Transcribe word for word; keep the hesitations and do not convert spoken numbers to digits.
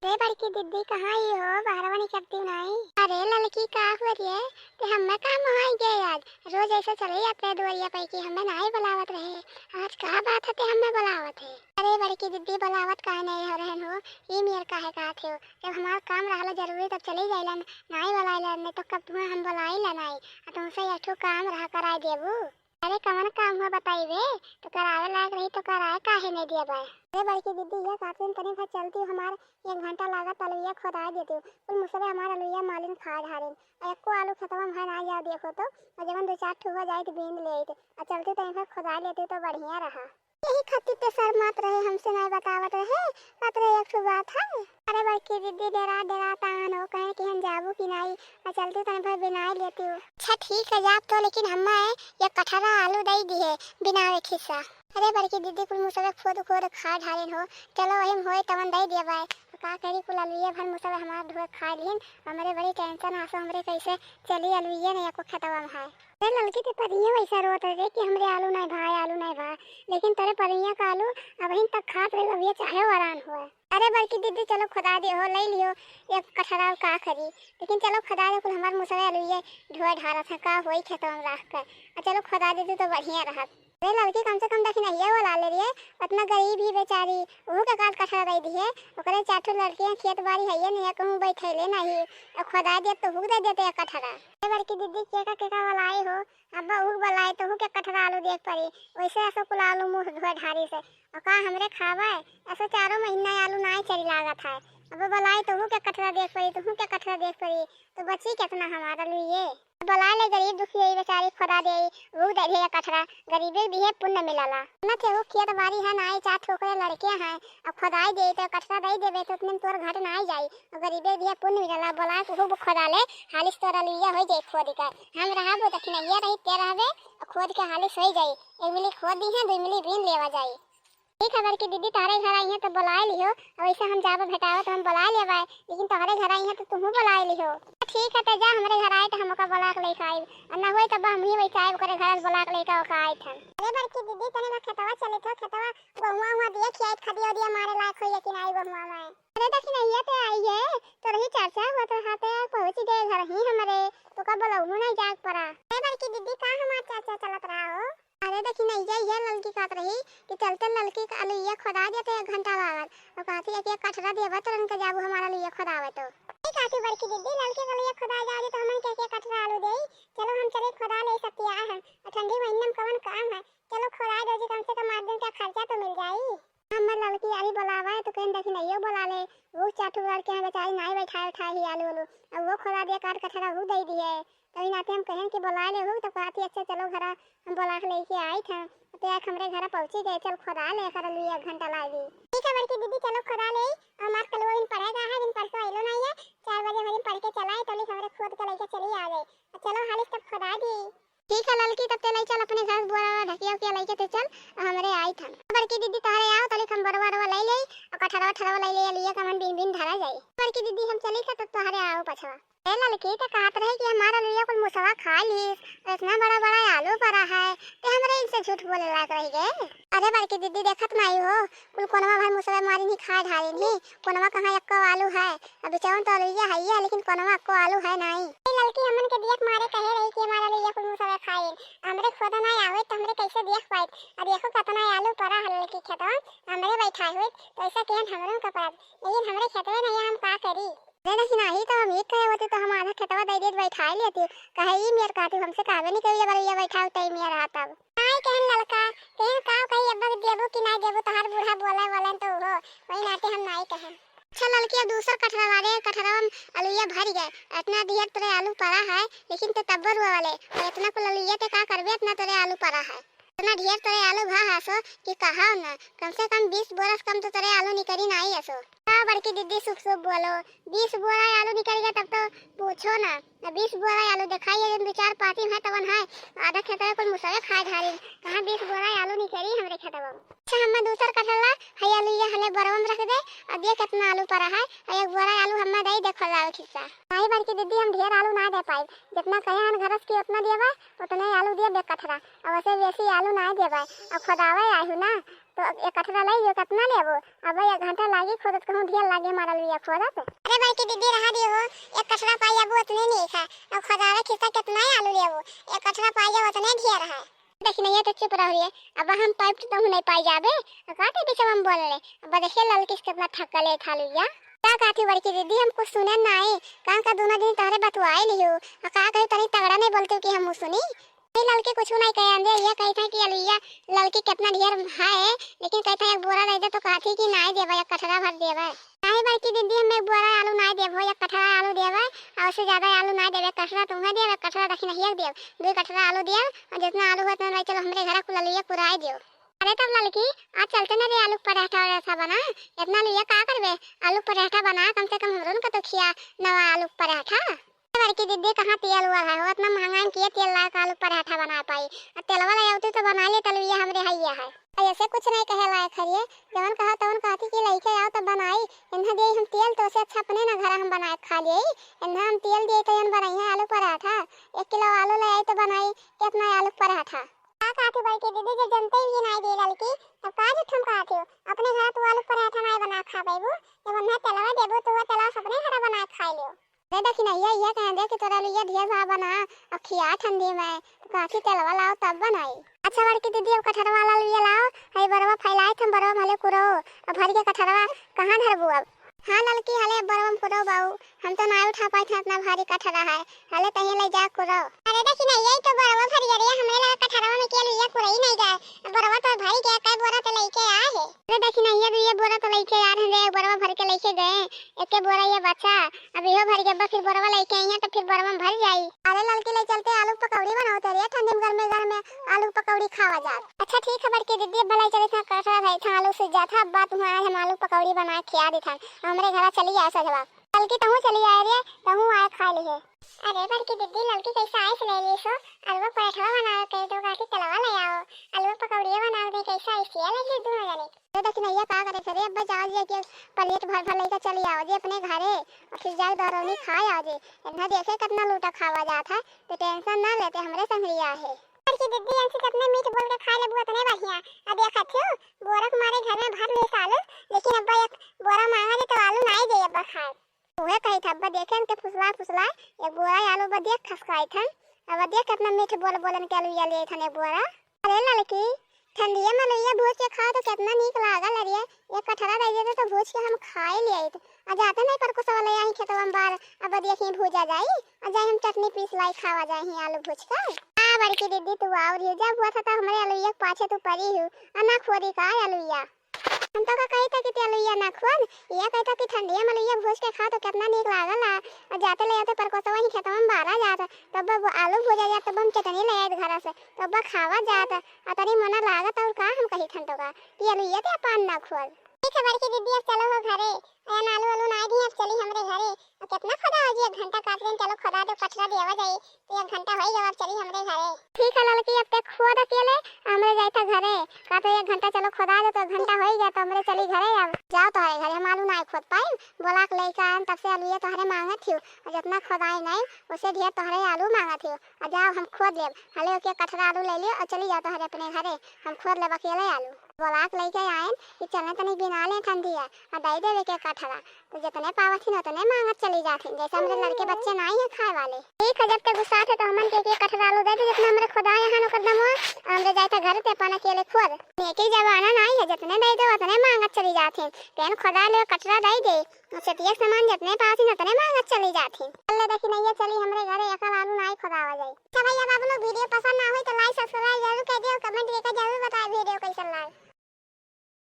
अरे बड़की दीदी, कहाँ ही हो? बहरवा निकरती नाई। अरे ललकी, का हुआ रे? ते हम्मे काम होई गए आज? रोज ऐसे चले जाते हैं दुआरिया पे कि हम्मे नाई बुलावत रहे। आज का बात है ते हम्मे बुलावत है? अरे बड़की दीदी, बुलावत काहे नहीं हो रहन हो? ई मेर काहे कहत हो? जब हमार काम रहला जरूरी तब चले जाइलन, नाई बुलाइलन, नहीं तो कब तुम्हें हम बुलाइला नाई। आ तुमसे एक ठो काम रहा, कराई देबू? अरे कवन काम हुआ बताइबे? तो करावे लायक रही तो कराए काहे नहीं दिया बाय? अरे बड़की दीदी, ये कहत रही तनी भर चलती हमार एक घंटा लागत अलुइया खोदाई देती। कुल मुसरे हमार अलुइया मालिन खा ढारिन। और एको आलू खेतवा में है ना, जा देखो तो। और जवन दो चार ठो हो जाए तो बीन ले आइत। और चलती तनी भर खोदाई लेती तो बढ़िया रहा। यही खातिर ते शर्मात रहे, हमसे नहीं बतावत रहे। कहत रहे एक ठो बात है। अरे बड़की दीदी, डेरा डेरा तान हो, कहे कि हम जाबू कि नहीं। और चलती तनी भर बिनाई लेती हूँ। अच्छा ठीक है, जाब तो, लेकिन हम्मे एक कठरा आलू दई दिहे, बिनावे खिस्सा। अरे बड़की दीदी, कुल मुसरे खोद खोद खा ढारिन हो। चलो वही में होए तवन दई दिया बाय। का करी, कुल अलुइये भर मुसरे हमार ढोए खा लिहिन। हमरे बड़ी tension आसो, हमरे कैसे चली, अलुइये नहीं एको खेतवा में है। अरे ललकी, ते परिये वैसा रोत रहे कि हमरे आलू नहीं भाए, आलू नहीं भाए, लेकिन तोरे परिये का आलू अबहिन तक खात रहे, अब ये चाहे वरान हुआ। अरे बड़की दीदी, चलो खुदा दे हो, ले लियो एक कठरा, का करी, लेकिन चलो खुदा दे, कुल हमार मुसरे अलुइये ढोए ढारत है, का होई खेतवा में राख कर। आ चलो खुदा दे तो बढ़िया रहत। अरे लड़की, कम से कम दखिनहिया वाला ले रही है, उतना गरीब ही बेचारी, ओहू के काट कठरा दे दी है। ओकरे चार ठो लड़कियां खेत बाड़ी है, ये नहीं कहूँ बैठे ले नहीं, और खुदा दे तो हुक दे देते एक कठरा। अरे बड़की दीदी, केका केका वाला आई हो? अब्बा उग बलाए तो के कठरा आलू देख परी, वैसे असो कुल आलू मुँह धोए ढारी से। और का हमरे खावे? असो चारों महीना आलू नाई चरी लागत है। अब बलाए तो के कठरा देख परी, तो के कठरा देख परी, तो बची कितना हमारा लुइये? बलाए ले गरीब दुखी यही बेचारी खुदा दे, उग दे दिए कठरा, गरीबे दिहे पुण्य मिलला। न थे वो खेत बाड़ी है, नाई चार ठोकरे लड़के हैं, अब खुदाई दे तो कठरा दे देबे तो उतने में तोर घट नाई जाई। गरीबे दिया पुण्य मिलला, बोला कि खूब खोदा ले, हालिस तोरा लुइया होई जाई खोद के। हम रहबो दखिनहिया रही, ते रहबे, खोद के हालिस होई जाई। एक मिली खोद दी है, दो मिली बीन लेवा जाई। ठीक है बड़की दीदी, तोहरे घर आई है तो बुलाए लिहो, और वैसे हम जाबो भेटावे तो हम बुलाए लेबे, लेकिन तोहरे घर आई है तो तुहू बुलाए लिहो। ठीक है, तो जा हमरे घर आए तो हम ओका बुला के लेके आइब, और ना होई तब हम ही वैसे आइब ओकरे घर से बुला के लेके ओका आए थे। अरे बड़की दीदी, तने ना खेतवा चले थो, खेतवा गोहुआ हुआ दिए खियाई, खदिया उदिया मारे लायक होई कि नाई गोहुआ में। अरे दखिनहिया ते आई है, तोरही चर्चा हुआ तो हाथे पहुँच गए घर ही हमरे, तो का बोलहु नहीं जाग पड़ा। अरे बड़की दीदी, का हमार चर्चा चलत रहा हो? अरे दखिनहिया ये ललकी कहत रही कि चलते ललकी का अलुइया खोदा देते एक घंटा लागल, और कहती है कि एक कठरा देबा तो रन के जाबू हमारा अलुइया खोदावे तो। ठीक कहती बड़की दीदी, ललकी का अलुइया खोदा जाए तो हमन के एक कठरा आलू देई। चलो हम चले खोदा ले सकती है, ठंडी महीना में कवन काम है, चलो खोदा दो जी, कम से कम आठ दिन का खर्चा तो मिल जाई। हमर ललकी अभी बोलावा है तो कहीं दखिनहियो बोला ले, वो चार ठो लड़के हैं बेचारी नाई बैठाए उठाए ही आलू आलू, अब वो खोदा दिया काट कठरा वो दे दिए। तभी नाते हम कहें कि बोला ले हो, तो कहती अच्छा चलो घरा हम बोला के लेके आई थे, तो एक हमरे घरा पहुँची गए, चल खोदा ले कर लुई एक घंटा लागी। ठीक है बड़की दीदी, चलो खोदा ले, हमार कलुआ दिन पड़ेगा है, दिन परसों आइलो नहीं है, चार बजे हमारे दिन पढ़ के चला है, तो हमरे खोद के लेके चली आ गए, चलो हालिस तब खोदा दी। ठीक है ललकी, तब ते ले चल अपने घर से बोरा वोरा ढकिया उकिया लेके ते चल, और हमरे आई थन। बड़की दीदी तोहरे आओ, तलिक हम बोरवा वोरवा ले ले, और कठरवा ठरवा ले ले, लिए का मन बिन बिन धरा जाई। बड़की दीदी हम चली का, तब तोहरे आओ पछवा। ए ललकी, ते कहत रही कि हमारा लुइया कुल मुसवा खा लीस, और इतना बड़ा बड़ा आलू परा है, ते हमरे इनसे झूठ बोले लायक रह गए। अरे बड़की दीदी देखत नाई हो, कुल कोनवा भर मुसवा मारिन ही खा ढारिन ही, कोनवा कहाँ एक्को आलू है, अब बिचवन तो अलुइया है ही है, लेकिन कोनवा एक्को आलू है नाई। ए ललकी, हमन के दियक मारे कहे रही कि हमारा अलुइया कुल मुसवा खाइन, हमरे खोदा नाई आवे तो हमरे कैसे दियक पाइत? अब देखो कितना आलू परा है ललकी खेतवा, हमरे बैठाए हुए तो ऐसा केहन हमरो का परत, लेकिन हमरे खेतवे नहीं है, हम का करी? अरे दखिनही, तो हम एक कहे होते तो हम आधा खेतवा दे देत बैठाए लेती, कहे ई मेर कहती हमसे कहबे नहीं करी, अगर ये बैठाओ तई मेर रहा तब। नाई कहन ललका, कहन का कही अब्बा के देबो कि नाई देबो, तहार बूढ़ा बोले बोले तो हो, वही नाते हम नाई कहन। अच्छा ललकी, अब दूसर कठरा ला रे, कठरवा में अलुइया भर गए, इतना ढेर तोरे आलू परा है, लेकिन ते तब्बो रुआ वाले, और इतना कुल अलुइया ते का करबे, इतना तोरे आलू परा है, इतना ढेर तोरे आलू भा हासो कि कहा न, कम से कम बीस बोरा से कम तो तोरे आलू निकरी नाई असो। का बड़की दीदी शुभ शुभ बोलो, बीस बोरा आलू निकल गया तब तो पूछो ना। अब बीस बोरा आलू देखाई है, जन दो चार पाती है तवन है, आधा खेतवा कुल मुसवे खाए ढारी। कहाँ बीस बोरा आलू निकली हमरे खेतवा में? अच्छा, हम्मा दूसर कठला है आलू ये हले बोरवा में रख दे, अब ये कितना आलू परा है, और एक बोरा आलू हम्मा दे दे खोदावे खिस्सा। नहीं बड़की दीदी, हम ढेर आलू ना दे पाई, जितना कहे हन घरस की उतना देबा, उतने आलू देबे कठरा, और वैसे बेसी आलू ना देबा, और खोदावे आए हो ना, एक कठरा लइ जो, केतना लेबो? अब एक घंटा लागी खोदत, कहूँ ढेर लागे हमार अलुइया खोदत। अरे बड़की दीदी, रहा दियो हो, एक कठरा पाई अबू उतने नीक है। अब खोदावे खिस्सा केतना आलू लेबो, एक कठरा पाई जब उतने ढेर है। देखी नहीं है तो चुप रहो रे, अब हम पाइप तो नहीं पाई जाबे, काटे बीच हम बोल ले। अब देखिए ललकी से केतना थकल है था अलुइया। का कहती बड़की दीदी, हम कुछ सुने नाई, कान का दोनों दिन तोहरे बतुआए लियो। आ का कही तनी तगड़ा नहीं बोलती कि हम सुनी। नहीं ललकी कुछ नहीं कहे अंदे, ये कही था कि अलुइया ललकी केतना ढेर है, लेकिन कही था एक बोरा रह दे तो कहती कि नाई देबे, एक कठरा भर देबे। नाई बड़की दीदी, हम एक बोरा आलू नाई देबो, एक कठरा आलू देबे, और उससे ज्यादा आलू नाई देबे, कठरा तुम्हें देबे, कठरा रखी नहीं देब, दो कठरा आलू देब, और जितना आलू हो उतना ले चलो हमरे घर कुल अलुइया पुराए दियो। अरे तब ललकी, आज चलते ना रे आलू पराठा वराठा बना, इतना अलुइया का करबे, आलू पराठा बना, कम से कम हमरो न कतो खिया नवा आलू पराठा। बड़की दीदी, कहाँ तेल हुआ है हो, इतना महंगा है कि ये तेल ला के आलू पराठा बना पाई। आ तेलवा ले आवती तो बना ले तलुइया हमरे हैया है। आ ऐसे कुछ नहीं कहे लायक है ये, जवन कहा तवन कहती कि लइके आओ तब बनाई। इन्हा दे हम तेल तो से अच्छा अपने ना घर हम बना के खा लिए। इन्हा हम तेल दे तो यन बनाई है आलू पराठा। एक किलो आलू ले आई तो बनाई कितना आलू पराठा। का कहती बड़की दीदी, जब जनते ही नहीं दे ललकी, तब का झूठ हम कहती हो? अपने घर तू आलू पराठा नहीं बना खा पाबू, जब उन्हें तेलवा देबू तो वो तेलवा से अपने घर बना के खा लियो। अरे दखिनैया, ये कह दे कि तोरा लिए ढेर भा बना, अब खिया ठंडी में, तो काठी तेलवा लाओ तब बनाई। अच्छा बड़की दीदी, अब कठरवा ला लिए लाओ, हई बरवा फैलाई थम, बरवा भले कुरो, अब भर के कठरवा कहाँ धरबू अब? हाँ ललकी, हले बरवा में कुरो बाऊ, हम तो ना उठा पाई थे इतना भारी कठरा है, हले तहीं ले जा कुरो। अरे दखिनैया, ये तो बरवा भर गया रे, हमरे लगा कठरवा में के लिए कुरई नहीं गए, बरवा तो भर गया, कई बोरा तो लेके आए है। अरे दखिनैया, दू ये बोरा तो लेके आ रहे हैं, एक बोरवा भर के लेके गए, एक बोरा ये बचा, अब इहो भर के, अब फिर बोरवा लेके आई हैं तो फिर बोरवा में भर जाई। अरे ललकी, ले चलते आलू पकौड़ी बनाओ तेरे ठंडी में, गर्मे गर्मे आलू पकौड़ी खावा जात। अच्छा ठीक है बड़की दीदी, अब भलाई चले था कटरा भाई था आलू से जाता, अब बात हुआ है, हम आलू पकौड़ी बना के खिया दी था, हमरे घरा चली आए सजवा। ललकी तहूँ चली आए रे, तहूँ आए खा ली है। अरे बड़की दीदी, ललकी कैसे आए से ले ली सो, आलू पराठा बनाओ कह दो, काकी तलवा ले आओ, आलू पकौड़िया बनाओ दे, कैसे आए से ले ली दोनों जने। अरे दखिनैया, का करे थे रे, अब्बा जाओ जी के प्लेट भर भर लेके चली आओ जी अपने घरे, और फिर जाके दौरौनी खा आओ जी। इतना देखे कितना लूटा खावा जात है, तो टेंशन ना लेते, हमरे संगरिया है। बड़की दीदी, इनसे जितने मीठ बोल के खा लेबू उतने बढ़िया। अब देखा थू, बोरा के मारे घर में भर ले सालू, लेकिन अब्बा एक बोरा मांगा जे तो आलू नाई दे अब्बा खाए। उहे कही था, अब्बा देखे इनके फुसला फुसला, एक बोरा आलू बा देख खसकाई थन, अब देख कितना मीठ बोल बोलन के आलू या ले थन एक बोरा। अरे ललकी, ठंडिया में लुइया भूज के खाओ तो कितना नीक लागल। अरे, एक कठरा रह जाते तो भूज के हम खाए ले आइत। आ जाते नहीं पर कुछ वाले यहीं खेतवा में बार, अब देखी भूजा जाई, आ जाए हम चटनी पीस लाई, खावा जाए ही आलू भूज कर। आ बड़की दीदी, तू और ही जब हुआ था तो हमरे आलू एक पाछे तू परी हूँ, आ ना खोदी का आलूया। हम तो का कही था कि ते आलूया ना खोद, ये कही था कि ठंडिया में लुइया भूज के खाओ तो कितना नीक लागल। आ जाते ले आते पर कुछ वहीं खेतवा में बारा जाता। तब वो आलू भुजा जात, तब हम चटनी ले आइत घरा से, तब खावा जात। अतरी मना लागत और का हम कही थन तो का, कि आलू ये ते पान ना खोल। ठीक है बड़की दीदी, अब चलो हो घरे, अन आलू आलू ना दी, अब चली हमरे घरे। अब कितना खोदा हो जी, एक घंटा काट के चलो खोदा दो, कचरा देवा जाई, तो एक घंटा हो ही गवा, अब चली हमरे घरे। ठीक है ललकी, अब ते खोद अकेले, हमरे जाई था घरे, का तो एक घंटा चलो खोदा दो, तो एक घंटा हो ही गया, तो हमरे चली घरे, अब जाओ तोहरे घरे, हम आलू ना खोद पाई, बोला के लेके आए, तब से आलू ये तोहरे मांगत हियो, और जितना खोदाई नहीं, उससे ढेर तोहरे आलू मांगत हियो। आ जाओ, हम खोद लेब। हले ओके कठरा आलू ले लियो और चली जाओ तोहरे अपने घरे। हम खोद लेब अकेले आलू। बोला के लेके आएन कि चले तनी बिना ले ठंडी है, आ दई देवे के कठरा। तो जितने पावत हिन उतने मांगत चली जात हिन, जैसे हमरे लड़के बच्चे नाई है खाए वाले। ठीक है, जब ते गुस्सा थे तो हमन के, के कठरा आलू दे दे, जितना हमरे खुदा यहाँ नौकर दमो, हमरे जाए था घर ते अपन अकेले खोद। नेकी जमाना नाई है, जितने दे दो उतने मांगत चली जात हिन। पेन खुदा ले कठरा दई दे, सेतिया के सामान जितने पावत हिन उतने मांगत चली जात हिन। चल ले दखिनैया, चली हमरे घरे, एकल आलू नाई खोदावा जाई। अच्छा भैया बाबू लोग, video पसंद ना होई तो like subscribe जरूर कर दियो, comment करके जरूर बताए video कैसन लाग।